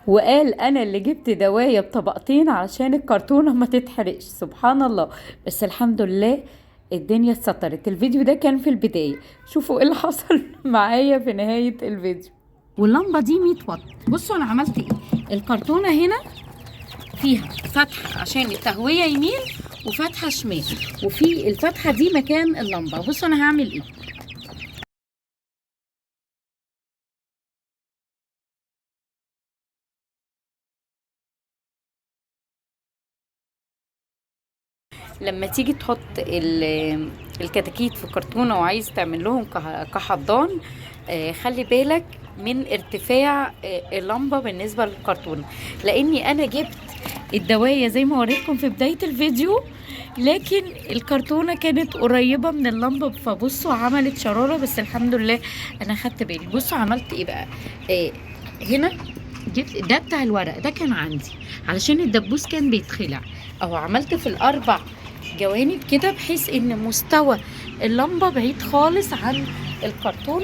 وقال انا اللي جبت دوايه بطبقتين عشان الكرتونه ما تتحرقش. سبحان الله، بس الحمد لله الدنيا اتسترت. الفيديو ده كان في البداية، شوفوا ايه اللي حصل معايا في نهاية الفيديو. واللمبه دي 100 واط. بصوا انا عملت ايه. الكرتونه هنا فيها فتحه عشان التهويه يمين وفتحه شمال، وفي الفتحة دي مكان اللمبة. بصوا انا هعمل ايه. لما تيجي تحط الكتاكيت في كرتونة وعايز تعمل لهم كحضان، خلي بالك من ارتفاع اللمبة بالنسبة للكرتونه، لاني انا جبت الدوايه زي ما وريتكم في بداية الفيديو، لكن الكرتونه كانت قريبه من اللمبة، فبصوا عملت شراره، بس الحمد لله انا خدت بالي. بصوا عملت ايه بقى. هنا جبت ده بتاع الورق، ده كان عندي علشان الدبوس كان بيتخلع، اهو عملت في الاربع جوانب كده بحيث ان مستوى اللمبة بعيد خالص عن الكرتونه.